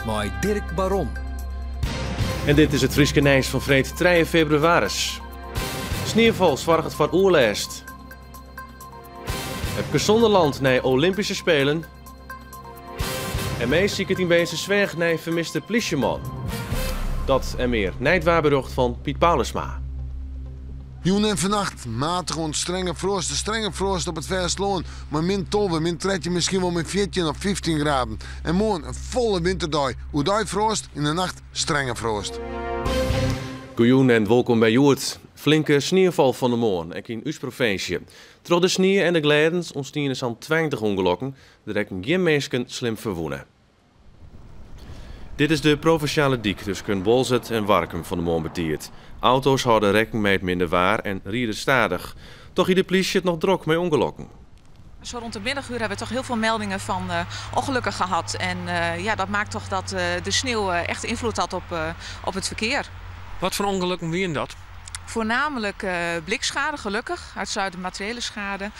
Mei Dirk Baron. En dit is it Fryske nijs fan freed trije febrewaris. Sniefal soarget foar oerlêst. Epke Zonderland nei Olympyske Spelen. En mei siket yn Beetstersweach nei fermiste plysjeman. Dat en mear nei it waarberjocht fan Piet Paulusma. Jûn en fannacht matige oant strenge froast. De strenge froast op it fêstelân mei min 12, min 13, miskien wol min 14 of 15 graden. En moarn in folle winterdei. Oerdei froast, yn de nacht strenge froast. Goejûn en wolkom by Hjoed. Flinke sniefal fan 'e moarn, ek yn ús provinsje. Troch de snie en de glêdens ûntstiene sa'n 20 ûngelokken. Der rekken gjin minsken slim ferwûne. Dit is de provinsjale dyk tusken Boalsert en Warkum fan 'e moarn betiid. Auto's hâlde rekken mei it minne waar en ride stadich. Toch hie de plysje it noch drok mei ûngelokken. Zo rond de middaguur hebben we toch heel veel meldingen van ongelukken gehad. En ja, dat maakt toch dat de sneeuw echt invloed had op het verkeer. Wat foar ûngelokken wiene dat? Voornamelijk blikschade, gelukkig. Uitsluitend materiële schade.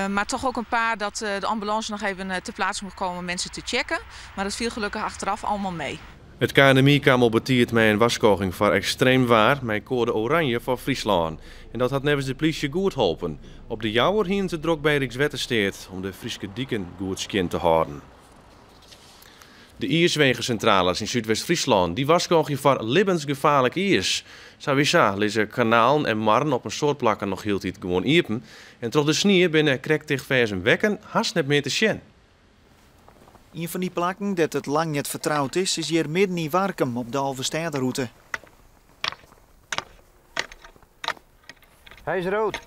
Maar toch ook een paar dat de ambulance nog even ter plaatse moest komen om mensen te checken. Maar dat viel gelukkig achteraf allemaal mee. It KNMI kaam al betiid mei in warskôging foar ekstreem waar mei koade oranje foar Fryslân. En dat hat neffens de plysje goed holpen. Op De Jouwer hiene se drok by Rykswettersteat om de Fryske diken goed skjin te hâlden. De iiswegesintrales yn Súdwest-Fryslân dy warskôgje foar libbensgefaarlik iis. Sawiesa lizze kanalen en marren op in soad plakken noch hieltyd gewoan iepen. En troch de snie binne krekt tichtferzen wekken hast net mear te sjen. Ien fan dy plakken dêr't it lang net fertroud is, is hjir midden yn Warkum op de Alvestêderûte. Hy is rood.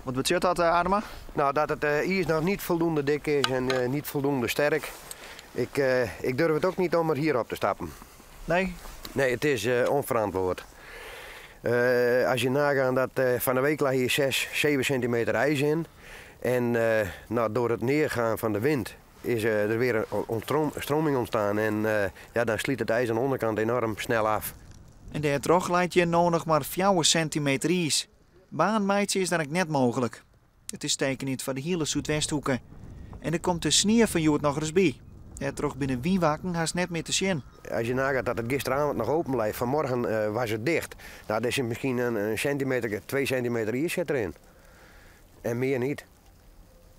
Wat betsjut dat, Adema? Nou, dat it iis noch niet voldoende dik is en niet voldoende sterk. Ik, ik durf het ook niet om er hier op te stappen. Nee? Nee, het is onverantwoord. Als je nagaat dat van de week lag hier 6, 7 centimeter ijs in. En nou, door het neergaan van de wind is er weer een stroming ontstaan. En ja, dan sliet het ijs aan de onderkant enorm snel af. En dêrtroch leit hjir no noch mar 4 sintimeter iis. Baan meitsje is dan ek net mooglik. It is tekenjend foar de hiele Súdwesthoeke. En der komt de snie fan hjoed noch ris by. Dêrtroch binne wynwakken hast net mear te sjen. Als je nagaat dat het gisteravond nog open blijft, vanmorgen was het dicht. Nou, er zit misschien een centimeter, 2 centimeter ijs zit erin. En meer niet.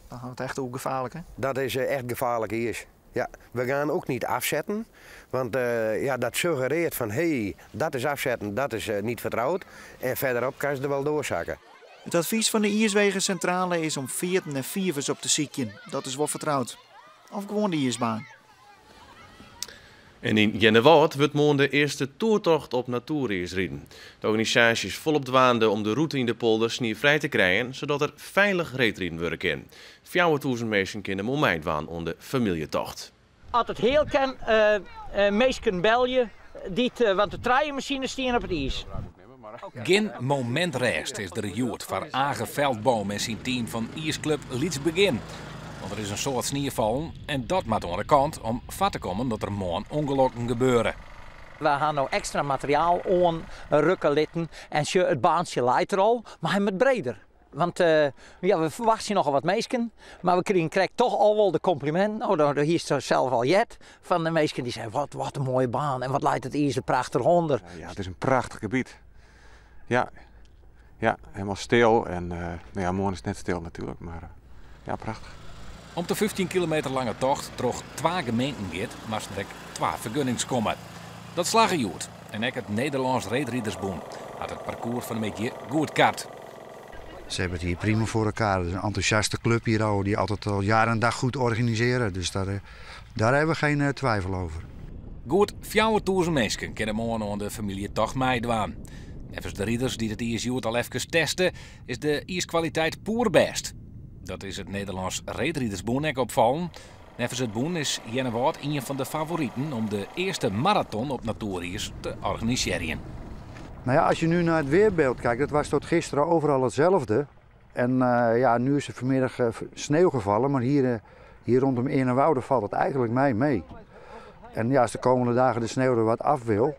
Dan hat it echt oer gefaarlik, hè? Dat is echt gevaarlijk ijs. Ja, we gaan ook niet afzetten, want ja, dat suggereert van hé, hey, dat is afzetten, dat is niet vertrouwd. En verderop kan ze er wel doorzakken. It advys fan de iiswegensintrale is om fearten en fivers op te sykjen. Dat is wol fertroud. Of gewoan de iisbaan. En yn Earnewâld wurdt moarn de earste toertocht op natoeriis riden. De organisaasje is folop dwaande om de rûte yn de polder sniefrij te krijen, sadat der feilich reedriden wurde kin. 4000 minsken kinne moarn meidwaan oan de famyljetocht. As it heal kin, minsken belje, dy't, want de trije masines steane op it iis. Gjin momint rêst is der hjoed foar Age Veldboom en syn team fan iisklup Lyts Begjin. Want der is in soad snie fallen en dat moat oan de kant om foar te kommen dat der moarn ûngelokken gebeure. We ha no ekstra materiaal oanrukke litten en sjoch, it baantsje leit der al, mar hy moat breder. Want ja, we ferwachtsje nochal wat minsken, mar we krigen krekt toch al wol de kompliminten. Oh, dat hiest sels al heard fan de minsken dy seinen, wat, wat in moaie baan en wat leit it iis der prachtich ûnder. Ja, it is in prachtich gebiet. Ja, ja, hielendal stil en no ja, moarn is it net stil natuerlik, mar ja, prachtich. Om't de 15 kilometer lange tocht troch twa gemeenten giet, moasten der ek twa fergunnings komme. Dat slagge hjoed en ek it Nederlânsk Reedridersbûn hat it parkoers fan 'e middei goedkard. Ze hebben het hier prima voor elkaar. Het is een enthousiaste club hier al, die altijd al jaar en dag goed organiseren. Dus daar hebben we geen twijfel over. Goed 4000 minsken kinne moarn oan de famyljetocht meidwaan. Neffens de riders dy't it iis hjoed al efkes teste, is de iiskwaliteit poerbêst. Dat is it Nederlânsk Reedridersbûn ek opfallen. Neffens it bûn is Earnewâld ien fan de favoriten om de earste maraton op natoeriis te organisearjen. Nou ja, als je nu naar het weerbeeld kijkt, dat was tot gisteren overal hetzelfde. En ja, nu is er vanmiddag sneeuw gevallen, maar hier rondom Eernewoude valt het eigenlijk mij mee. En ja, als de komende dagen de sneeuw er wat af wil,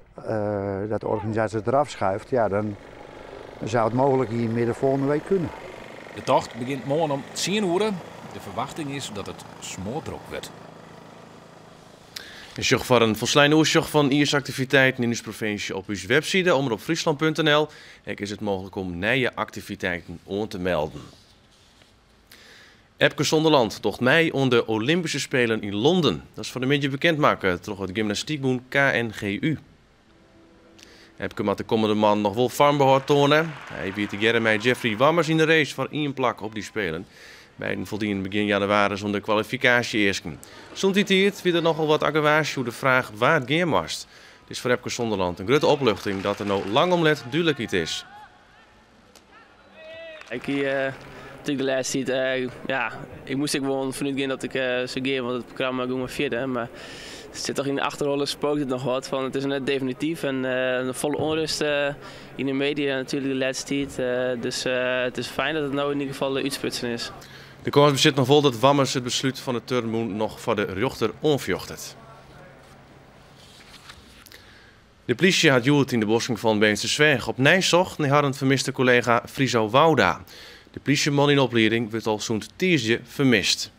dat de organisatie het eraf schuift, ja, dan zou het mogelijk hier midden volgende week kunnen. De tocht begjint moarn om 10 oere. De ferwachting is dat it smoardrok wurdt. En sjoch foar in folslein oersjoch fan iisaktiviteiten yn ús provinsje op ús webside omropfryslan.nl. Ek is it mooglik om nije aktiviteiten oan te melden. Epke Zonderland docht mei oan de Olympyske Spelen yn Londen. Dat is fan 'e middei bekend makke troch it gymnastykbûn KNGU. Epke moat de kommende moannen noch wol foarmbehâld toane. Hy wie tegearre mei Jeffrey Wammers yn de race foar ien plak op dy Spelen. Beiden foldienen begjin jannewaris oan de kwalifikaasje-easken. Sûnt dy tiid wie der nochal wat argewaasje oer de fraach wa't gean moast. It is foar Epke Zonderland in grutte opluchting dat der no lang om let dúdlikheid is. Ik hie natuerlik de lêste tiid, ja, ik moast ek wol fanút gean dat ik soe gean, want it programma gie mar fierder. Mar it sit toch yn de achterholle spookt it noch wat fan it is net definityf en folle ûnrêst yn de media natuerlik de lêste tiid. Dus it is fijn dat it no yn ieder gefal útsprutsen is. De kâns bestiet noch wol dat Wammers it beslút fan it turnbûn noch foar de rjochter oanfjochtet. De plysje hat hjoed yn de bosken fan Beetstersweach opnij socht nei harren fermiste kollega Friso Wouda. De plysjeman yn oplieding wurdt al sûnt tiisdei fermist.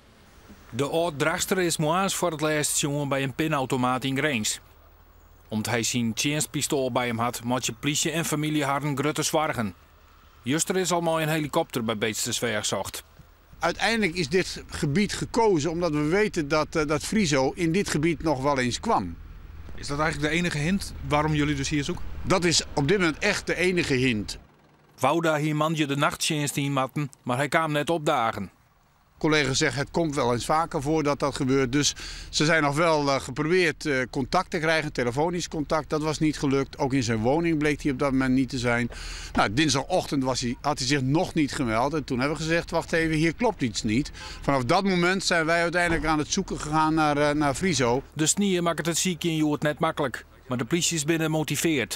De âld-Drachtster is moarns foar it lêst sjoen by in pinautomaat yn Grins. Om't hy syn tsjinstpistoal by him hat, meitsje plysje en famylje harren grutte soargen. Juster is al mei in helikopter by Beetstersweach socht. Uiteindelijk is dit gebied gekozen omdat we weten dat, dat Friso in dit gebied nog wel eens kwam. Is dat eigenlijk de enige hint waarom jullie dus hier zoeken? Dat is op dit moment echt de enige hint. Wouda hie moandei de nachttsjinst yn moatten, mar hy kaam net opdagen. Collega's zeggen het komt wel eens vaker voor dat dat gebeurt. Dus ze zijn nog wel geprobeerd contact te krijgen, telefonisch contact. Dat was niet gelukt. Ook in zijn woning bleek hij op dat moment niet te zijn. Nou, dinsdagochtend had hij zich nog niet gemeld. En toen hebben we gezegd, wacht even, hier klopt iets niet. Vanaf dat moment zijn wij uiteindelijk aan het zoeken gegaan naar Friso. De snie makket it sykjen hjoed net maklik, mar de plysjes binne motivearre.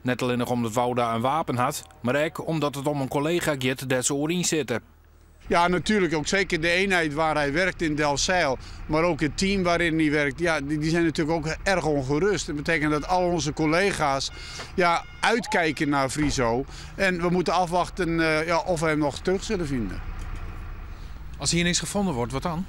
Net allinnich omdat Wouda in wapen hat, mar ek omdat it om in kollega giet dêr't se oer yn sitte. Ja, natuurlijk. Ook zeker de eenheid waar hij werkt in Delfzijl, maar ook het team waarin hij werkt, ja, die zijn natuurlijk ook erg ongerust. Dat betekent dat al onze collega's, ja, uitkijken naar Friso. En we moeten afwachten ja, of we hem nog terug zullen vinden. Als hier niks gevonden wordt, wat dan?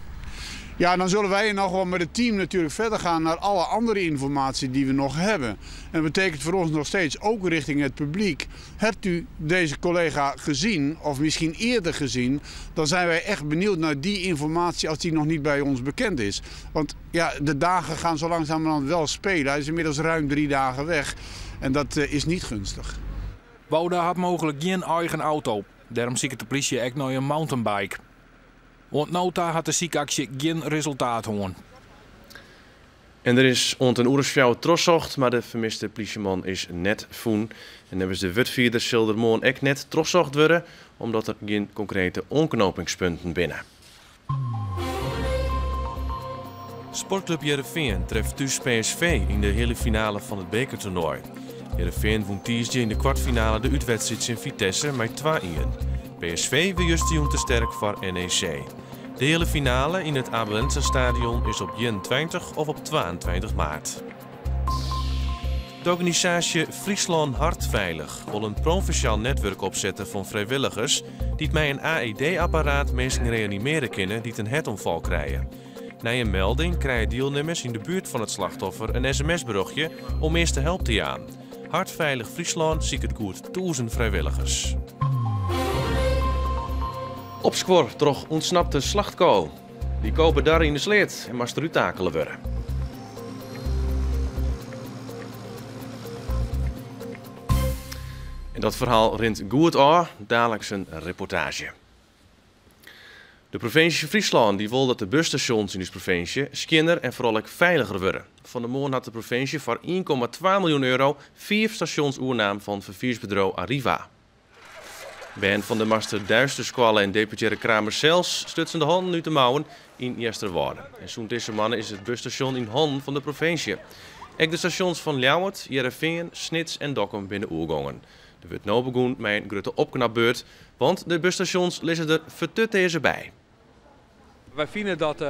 Ja, dan zullen wij nog wel met het team natuurlijk verder gaan naar alle andere informatie die we nog hebben. En dat betekent voor ons nog steeds, ook richting het publiek, hebt u deze collega gezien of misschien eerder gezien, dan zijn wij echt benieuwd naar die informatie als die nog niet bij ons bekend is. Want ja, de dagen gaan zo langzamerhand wel spelen. Hij is inmiddels ruim 3 dagen weg en dat is niet gunstig. Wouda hat mooglik gjin eigen auto. Dêrom siket de plysje ek nei in mountainbike. Oant no ta hat de sykaksje gjin resultaat hân. En der is oant in oere as fjouwer trochsocht, mar de fermiste plysjeman is net fûn. En neffens de wurdfierder sil der moarn ek net trochsocht wurde, omdat der gjin konkrete oanknopingspunten binne. Sportklup Hearrenfean treft thús PSV yn de heale finale fan it bekertoernoai. Hearrenfean wûn tiisdei yn de kwartfinale de útwedstriid tsjin Vitesse mei 2-1. PSV wie justerjûn te sterk foar NEC. De heale finale yn it Abe Lenstra Stadion is op 21 of op 22 maart. De organisaasje Fryslân Hartveilich wol in provinsjaal netwurk opsette fan frijwilligers dy't mei in AED-apparaat minsken reanimearje kinne dy't in hertoanfal krije. Nei in melding krije dielnimmers yn de buert fan it slachtoffer in sms-berjochtje om earste help te jaan. Hartveilig Fryslân siket goed 1000 frijwilligers. Opskuor troch ûntsnapte slachtko. Dy ko bedarre yn de sleat en moast derút takele wurde. En dat ferhaal rint goed ôf, daliks in reportaazje. De provinsje Fryslân dy wol dat de busstasjons yn ús provinsje skjinner en foaral ek feiliger wurde. Fan 'e moarn hat de provinsje foar 1,2 miljoen euro 5 stasjons oernaam fan ferfiersbedriuw Arriva. Bern fan de Master Duisterskoalle en deputearre Kramer sels stutsen de hannen út de mouwen yn Easterwâlde. En sûnt dizze moanne is it busstasjon yn hannen fan de provinsje. Ek de stasjons fan Ljouwert, Hearrenfean, Snits en Dokkum binne oergongen. Der wurdt no begûn mei in grutte opknapbeurt, want de busstasjons lizze der fertutearze by. Wy fine dat,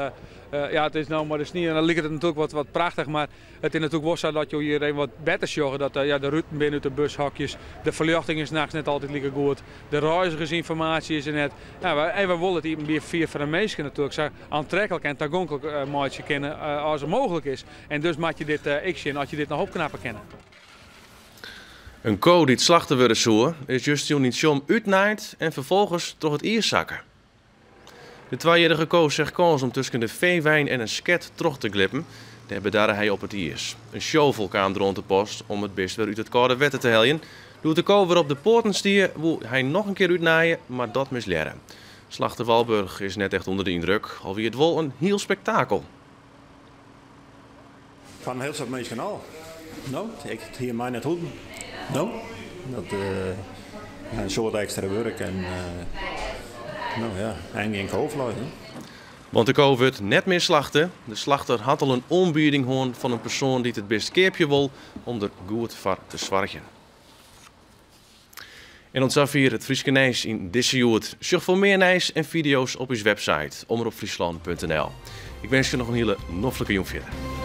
ja, it is no mei de snie en dan liket it natuerlik wat, wat prachtich, mar it is natuerlik wol sa dat jo hjir even wat better sjogge dat ja, de ruten binne út de bushokjes, de ferljochting is nachts net altyd like goed, de reizigersynformaasje is der net. Ja, wy, en wy wolle it iepenbier ferfier foar de minsken natuerlik sa oantreklik en tagonklik meitsje kinne as mooglik is. En dus moat je dit ek sjen as je dit noch opknappe kinne. In ko dy't slachte wurde soe, is justerjûn yn Tsjom útnaaid en ferfolgens troch it iis sakke. De twajierrige ko seach kâns om tusken de feewein en in sket troch te glippen. Dêr bedarre hy op it iis. In shovel kaam deroan te pas om it bist wer út it kâlde wetter te heljen. Doe't de ko wer op de poaten stie, woe hy noch in kear útnaaie, mar dat mislearre. Slachter Walburg is net echt ûnder de yndruk, al wie it wol in hiel spektakel. Fan in hiel soad minsken al. No, ik hie my net hoeden. No, dat uh, in soad ekstra wurk en uh, no ja, en gjin kofleis. Want de ko wurdt net mear slachte. De slachter hat al in oanbieding hân fan in persoan dy't it bist keapje wol om der goed foar te soargjen. En oant safier it Fryske nijs yn dizze Hjoed. Sjoch foar mear nijs en fideo's op ús website omropfryslan.nl. Ik winskje noch in hiele noflike jûn fierder.